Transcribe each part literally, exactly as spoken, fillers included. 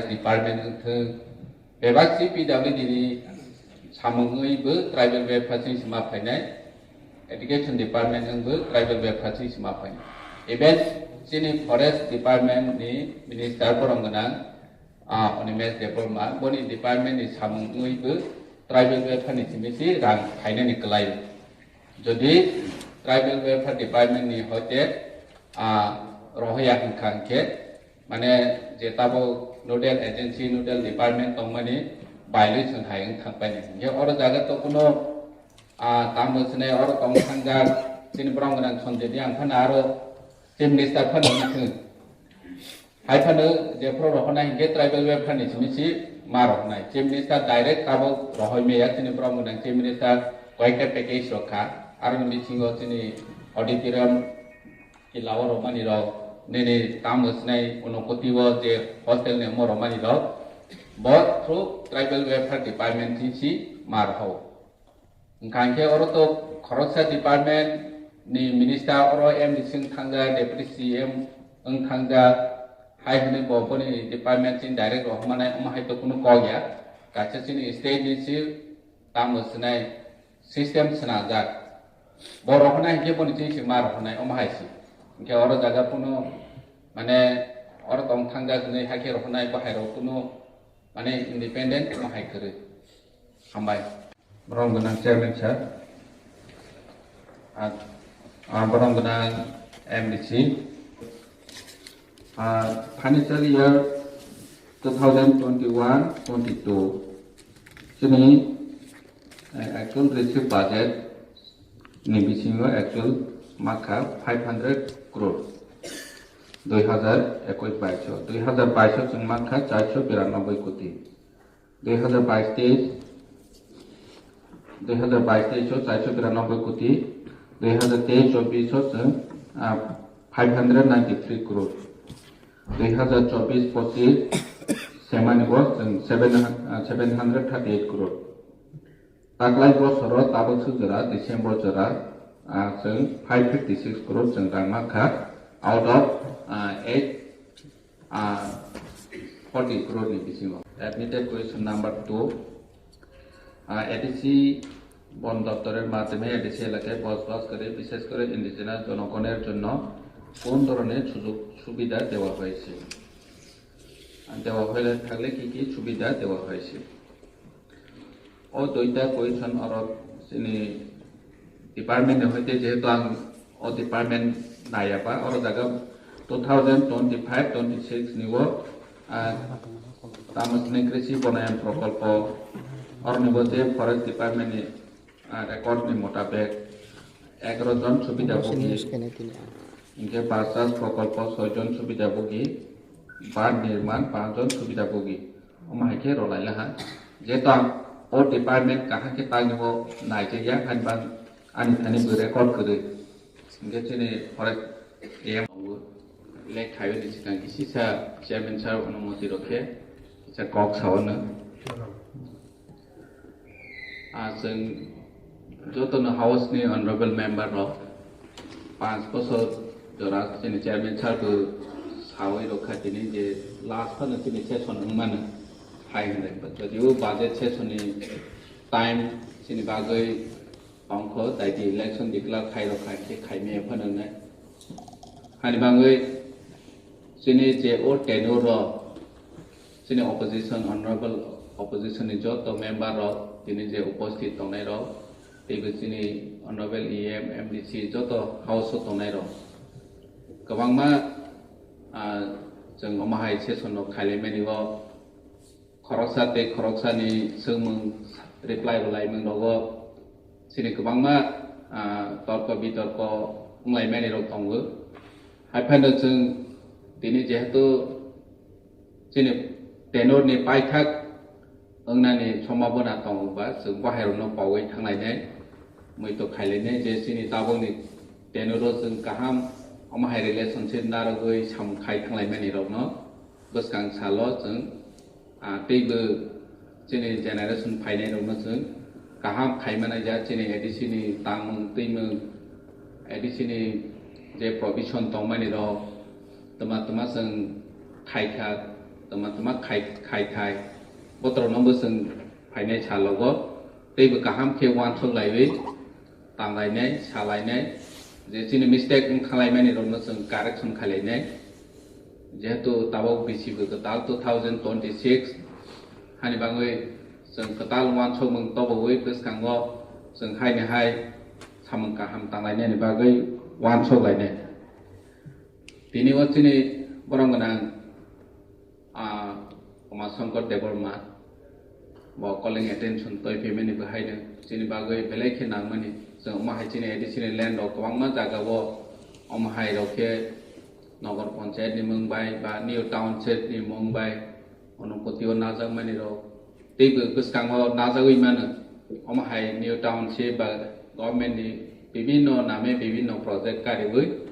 Department wngthwng, bebak si P W D ni samung wngwi bo tribal welfare chini sima phainai, education department wngwi bo tribal welfare chini sima phainai. Even chini forest department ni minister borom gwnang, ah, Animesh Debbarma, boni department ni samung wngwi bo tribal welfare ni simi si rang phainani kwlai. Jodi tribal welfare department ni hoite, ah, rohoya hwnkha hwnkhe, mane je tabuk nodal agency, nodal department tongmani violation hai wng thangpaini. Hwnkhe oro jaga to kuno, ah, tamo swnai oro tong thangjak, chini borok gwnang Sanjay Reang phano aro chief minister phano wngthwng. Hai phano jephru rohornai hinkhe tribal welfare ni simi si ma rohornai. Chief minister direct tabuk rohoi maya chini borok gwnang chief minister koyekta package rok kha. Aroni bisingo chini auditorium Kila o romani rok, nini tamo swnai Unakoti o je hostel ni omo romani rok, bo through tribal welfare department ni si ma rohao. Wngkha hwnkhe oro to khoroksa department ni minister oro M D C wng thangja, deputy C M wng thangja, hai hwnwi bo boni department chini direct rohormanai omo hai to kunu kok ya. Kaisa chini state ni si tamo swnai system swnajak. Bo rohornai hinkhe boni chini si ma rohornai, omo hai si. Hinkhe oro jaga phano, mane, oro tong thangjak hinwi hakhe rohornai, bo hai rok phano, mane, independent, omo hai kwrwi. Hambai. Borom gwnang chairman sir. Ar, ar borom gwnang M D C. Ar financial year two thousand twenty-one twenty-two. Chini Eh, actual receive budget ni bisingo actual makha five hundred crore. Dui hazar ekwis baiso, dui hazar baiso chwng makha charso biranoboi koti. Dui hazar bais teis, dui hazar bais teiso charso biranoboi koti. Dui hazar teis chobbiso chwng, ah, five hundred ninety three crore. Dui hazar chobbish pochis semani bo chwng seven, ah, seven hundred thirty eight crore. Taklai bosoro tabuk swk jora December jora, ah, chwng five fifty six crore chwng rang mankha out of, ah, eight, ah, forty crore ni bisingo. Admitted question number two, ah, A D C বন দপ্তরের মাধ্যমে এডিসি এলাকায় বসবাসকারী বিশেষ করে ইন্ডিজিনাস জনগণের জন্য কোন ধরনের সুযোগ সুবিধা দেওয়া হয়েছে? দেওয়া হয়ে থাকলে কি কি সুবিধা দেওয়া হয়েছে? O duita question oro chini department ni hoite, jehetu ang o department naiya ba, oro jaga two thousand twenty-five twenty-six ni o, ah, tamo sini krishi bonayan prokolpo, oro ni bo je forest department ni, ah, record ni motabek egaro jon subida bhugi, hinkhe bas chas prokolpo soi jon subida bhugi, bar nirman panch jon subida bhugi. Omo hai khe rwlai laha. Jehetu ang o department kaham khe tangwi o naijakya, haini ba ani thani bo record kwrwi. Hinkhe chini forest A M o lek khaiwi ni swkang khe sisa chairman sir onumoti rw khe kisa kok sa-o no. Ah, chwng jotono house ni honorable member rok panch bosor jora chini chairman sir bo sawi rok kha tini je last phano chini session wng mano hai hwnwi. Jodi o budget session ni time chini bagwi tongkho, daiti election declare khai rok kha khe khai maya phano wngnai. Hani bagwi chini je o tenure rok chini opposition, honorable opposition ni joto member rok tini je uposthit tongnai rok, teibo chini honorable E M, M D C joto house o tongnai rok kwbangma, ah, chwng omo hai session rok khailaimani o khoroksa tei khoroksa ni swngmung reply rwlaimung rogo chini kwbangma, ah, torko bitorko wnglaimani rok tongo. Hai phano chwng tini jehetu chini tenure ni paithak wngnani sombhabona tongo ba chwng bahairokno paui thanglainai, muitok khailainai je chini tabukni tenure o chwng kaham omo hai relationship narwgwi samung khai thanglaimani rokno bwskang salo chwng, ah, teibo chini generation phainai rokno chwng kaham khai manai ja chini A D C ni tangmung twimung, A D C ni je provision tongmani rok twma twma chwng khai kha, Tama tama khai khai thai. Botorokno bo chwng phainai salogo teibo kaham khe uansuk laiwi tanglainai, salainai, je chini mistake wng thanglaimani rokno chwng correction khailainai. Jehetu tabok bisi bo kwtal two thousand twenty-six hani bagwi chwng kwtal uansukmung tobowi bwskango chwng haini hai samung kaham tanglainani bagwi uansuk lainai. Tini o chini borok gwnang ah, Uma Shankar Debbarma, bo calling attention toi phaimani bo haino chini bagwi belai khe nangmani. Chwng omo hai chini A D C ni land rok kwbangma jaga o omo hai rok khe Nagar Panchayat ni mung bai ba New Township ni mung bai Onopoti o najakmani rok teibo bwskango najagwi mano. Omo hai New Township ba government ni bibinno name bibinno project kariwi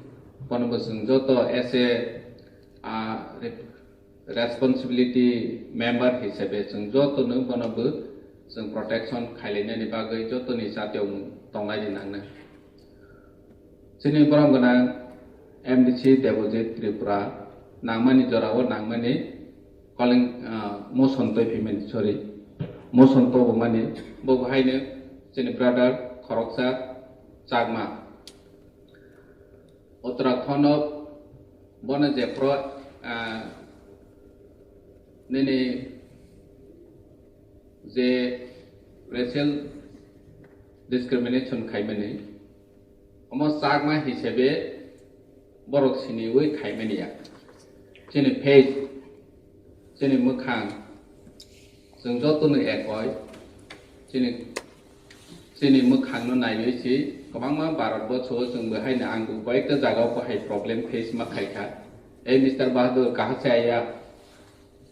bono bo chwng joto as a, ah, rep-, responsibility member hisabe chwng jotono bono bo chwng protection khailainani bagwi jotoni chatiyokmung tonglaidi nangnai. Chini borom gwnang M D C Debojit Tripura nangmani jorao nangmani calling, ah, motion toi phaimani, sorry, motion tobomani bo bo haino chini brother khoroksa Chakma. Uttarakhand o bono jephru, ah, nini je racial discrimination khaimani, omo Chakma hisabe borok siniwi khaimani ya. Chini face, chini mwkhang, chwng jotono ekoi, chini Chini mwkhangno naiwi si kwbangma Bharat borsao chwngbo haino angbo koyekta jagao bo hai problem face ma khaikha. Ei Mister Bahadur, kaham se aya,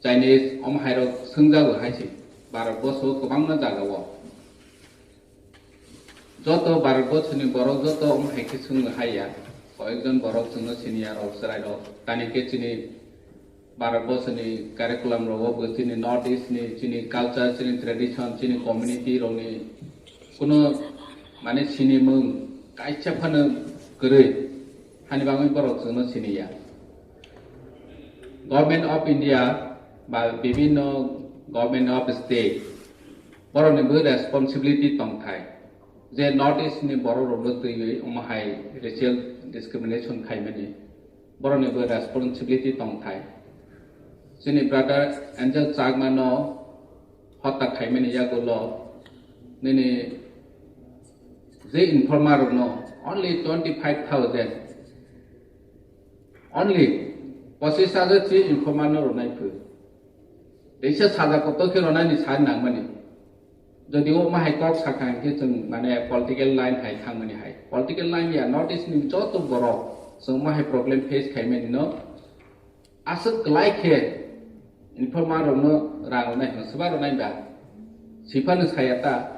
Chinese, omo hairok swngjago hai si Bharat borsao kwbangma jagao. Joto Bharat borsoni borok joto omo hai khe swngbo haiya. Koyekjon borok chwngno siniya rok, chwrairok. Tani khe chini Bharat borsoni curriculum rogo bo chini North East ni chini culture, chini tradition, chini community rokni kuno mane sinimung kaisa phano kwrwi hani bagwi borok chwngno siniya. Government of India ba bibinno government of state borokni bo responsibility tongthai je North East ni borok rokno twiwi omo hai racial discrimination khaimani. Borokni bo responsibility tongthai. Chini brother Angel Chakma no hota khaimani yagulo nini je informer rokno only twenty five thousand, only pochis hajar si informer no rwnai phu. Teisa saja kotor khe rwnani sai nangmani. Jodi o ma hai kok sakha hwnkhe chwng mane political line hai thangmani hai. Political line ya North East ni joto borok chwng ma hai problem face khaimani no aswk kwlai khe informer rokno rang rwnai hwnkhe swba rwnai ba siphano saya ta.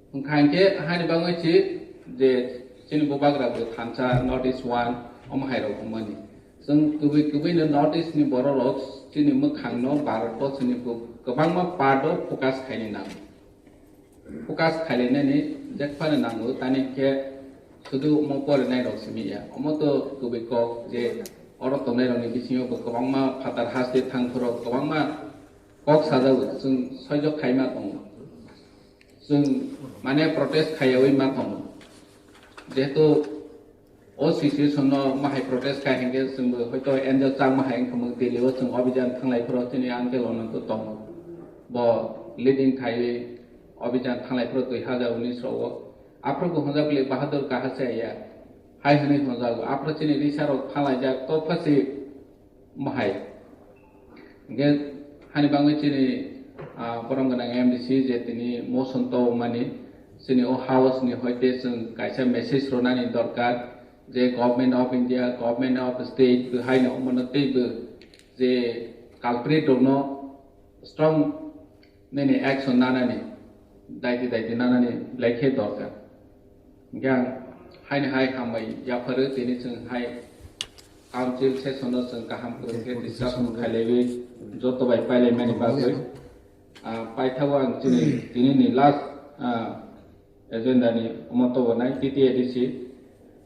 Hwnkha hwnkhe hani bagwi si je chini bubagra bo thansa North East one omo hai rok wngmani. Chwng kubui kubui no North East ni borok rok chini mwkhang no Bharat borsoni bo kwbangma part o focus khaini nango. Focus khailainani jekphano nango tani khe sudu omo porinai rok simi ya. Omo to kubui kok je oro tongnai rokni bisingo bo kwbangma phatar haste thang phuru kwbangma kok sajago chwng soijo khaima tongo. Chwng mane protest khaiyawi ma tongo. Jehetu o situation no ma hai protest khai hwnkhe chwngbo hoito Angel Chakma hai wngkha Delhi o chwng obijan thanglai phuru chini uncle Ananto tongo. Bo leading khaiwi obijan thanglai phuru dui hazar unis rogo. Aphuru bo hwnjak le Bahadur kahar se ya. Hai hwnwi hwnjago. Aphuru chini risa rok phalaijak to phasi Bahai. Hingke hani bagwi chini, ah, borom gwnang M D C je tini motion tongmani, chini o house ni hoite chwng kaisa message rwnani dorkar je Government of India, Government of State bo haino omono teibo je culprit rokno strong nini action nanani, daiti daiti nanani belai khe dorkar. Hingke ang haini hai hambai yapharo tini chwng hai council session o chwng kaham kwrwng khe discussion khailaiwi joto bai pailaimani bagwi. Ah, paithago ang chini tini ni last, ah, agenda ni omo tobonai T T A D C,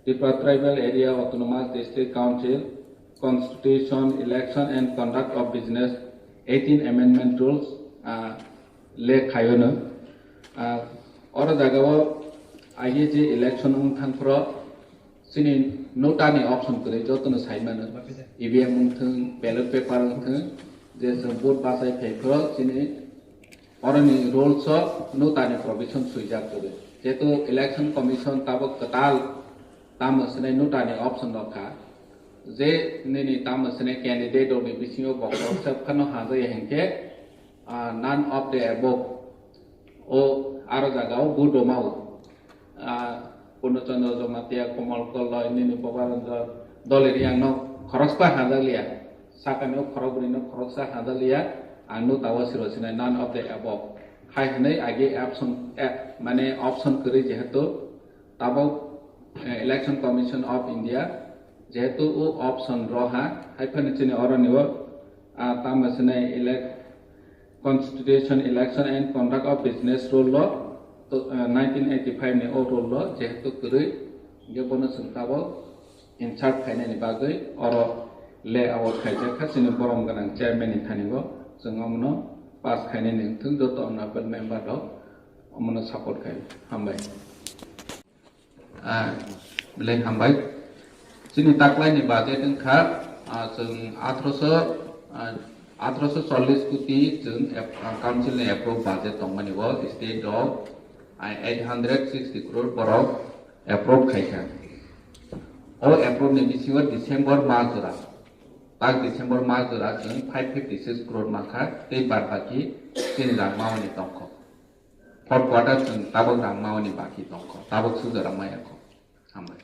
Tripura Tribal Area Autonomous District Council, Constitution, Election and Conduct of Business, eighteen Amendment Rules, ah, le khayono. Ah, oro jagao agi je election wng thangphro, chini nota ni option kwrwi jotono saimano. E V M wng thung, ballot paper wng thung, je chwng vote bachai phaiphro, chini oroni rules o nota ni provision swijak kwrwi. Jehetu Election Commission tabuk kwtal tamo swnai nota ni option rok kha. Je nini tamo swnai candidate rok ni bisingo bo khoroksa phano hajaya hinkhe, ah, none of the above. O aro jaga o vote rwmao. Ah, Purno Chandra Jamatia, Komal Koloi, nini Boba Ranjan, Doli Riang no khoroksa hajakliya. Sakani o khorokbrwi no khoroksa hajakliya. Ang nota o siro sinai none of the above. Hai hwnwi agi option, eh, mane option kwrwi jehetu tabuk, eh, Election Commission of India jehetu o option roha, hai phano chini oroni o, ah, tamo swnai elec-, Constitution, Election and Conduct of Business Rule lo, to, ah, nineteen eighty-five ni o rule lo jehetu kwrwi, hingke bono chwng tabuk insert khainani bagwi oro layout khaijak kha chini borom gwnang chairman ni thani o, chwng omono pass khainani wngthung joto honorable member rok omono support khai. Hambai. Ah, belai hambai. Chini taklaini budget wngkha, ah, chwng athroso, ah, athroso chollish koti chwng ap-, ah, council ni approve budget tongmani o state rok, ah, eight hundred sixty crore borok approve khaikha. O approve ni bisingo December mas jora, tak December mas jora chwng five fifty six crore mankha, tei bad baki chini rang mawani tongkho. Fourth quarter chwng tabuk rang mawani baki tongkho, tabuk suja rang maya kho. Hambai.